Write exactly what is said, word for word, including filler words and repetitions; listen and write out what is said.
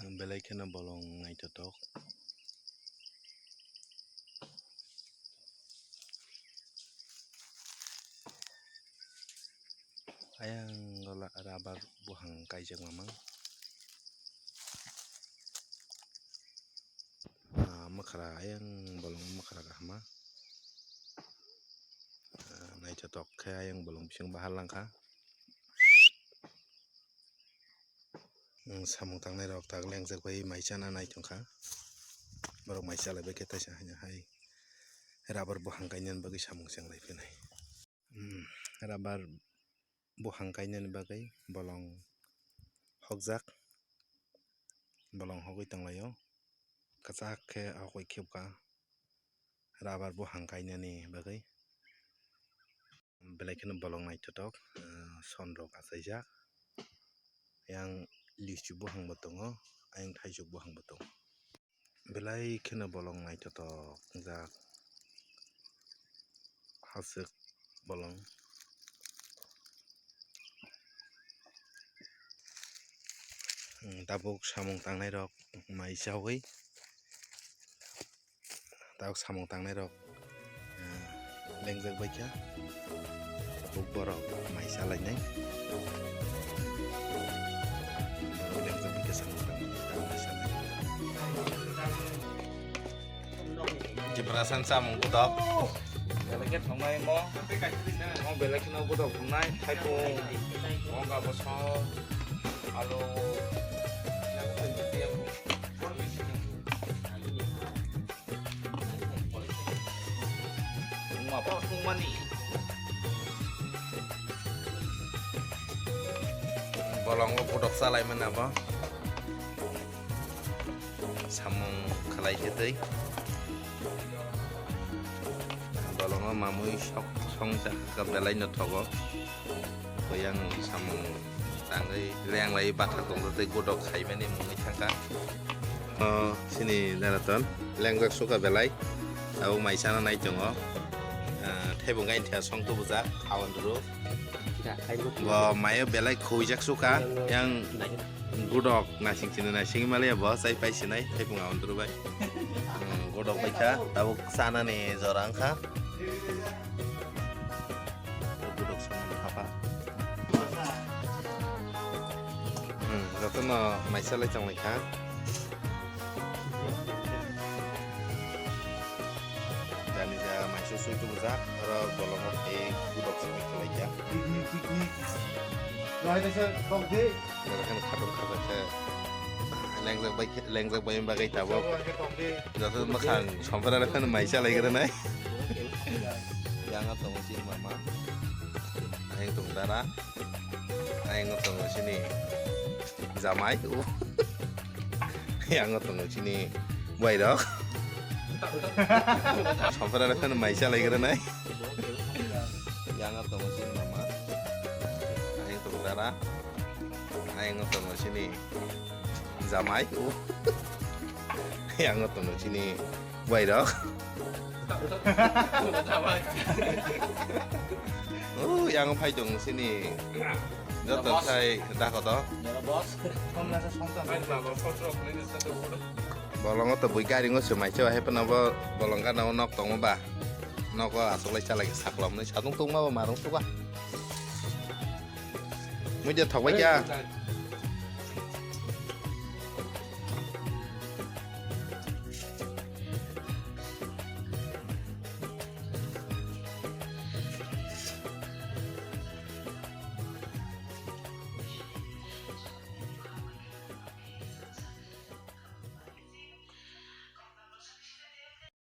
Belai kheno bolong naithothok. Ayang gola rubber buhang kaijak mamang. Ah, mwkhra ayang bolong mwkhra kahama. Ah, naithothok khe ayang bolong bising bahar langkha. Samung tangnai rok tak lengjak bai mai chana nai tongkha. Borok mai chalai bai khe taisa haino hai rubber buhang kainani bagwi samung chenglai phinai. Rubber buhang kainani bagwi bolong hokjak, bolong hogwi tonglaio, kwchak khe hokwi khibkha rubber buhang kainani bagwi. Belai kheno bolong naithothok, ah, son rok achaijak. Yang lichu buhang bo tongo, ayang thaichuk buhang bo tongo. Belai kheno bolong naithothok wngjak. Haswk bolong. Hmm, tabuk samung tangnai rok mai chawi. Tabuk samung tangnai rok, eh, lengjak bai kha. Tabuk borok mai chalainai. Borok lengjak bai kha samung tangnai, tabuk mai chalainai. Jibrasan samung kutok. Belai khe thongnai mo. Mo belai kheno kutok thongnai. Thaipung, wngkha bwswk, alu. Wngma bo thwngmani. Bolongo bodok chalaimani abo. Samung khlai khe twi. Bolongo mamui sok songcha kha belai no thogo. Koyang samung tangwi lenglai bathak tongtwi tei godok khaimani mungwi thangkha. O, sini naraton lengjak suka belai. Abo mai chana nai tongo. Ah, thebung gain thea song tubujak, awan duru. Bo mayo belai khuijak suka, yang godok naising chini naising maliya bo, chai pai sinai, thebung awan duru bai. Hmm, godok bai kha, tabuk chanani jora wngkha. Godok samani hapa. Hmm, jotono mai chalai tonglaikha. Jani ja mai sui tubujak, oro bolongo tei godok samani khlaikha. Oro khe khatung khajak khe lengjak bai khe, lengjak bai bagwi tabuk. Joto mwkhang sompra rok phano mai chalai gra nai. Yang tongo chini mama. Ayang tongo dara. Ayang tongo chini jamai. Yang tongo chini buai rok. Sompra rok phano mai chalai gra nai. Yang tongo chini mama. Ayang tongo dara. Ayang tongo chini jamai. Yang tongo chini buai rok. Oh, yang phai tong sini. Joto sai dakoto. Bolongo to bui gari ngo se mai se hai pano bo bolong gana o nok tongo ba. Nogo aswk lai chalai saklom ni satung tungma bo marung suka. Mui de thok bai kya.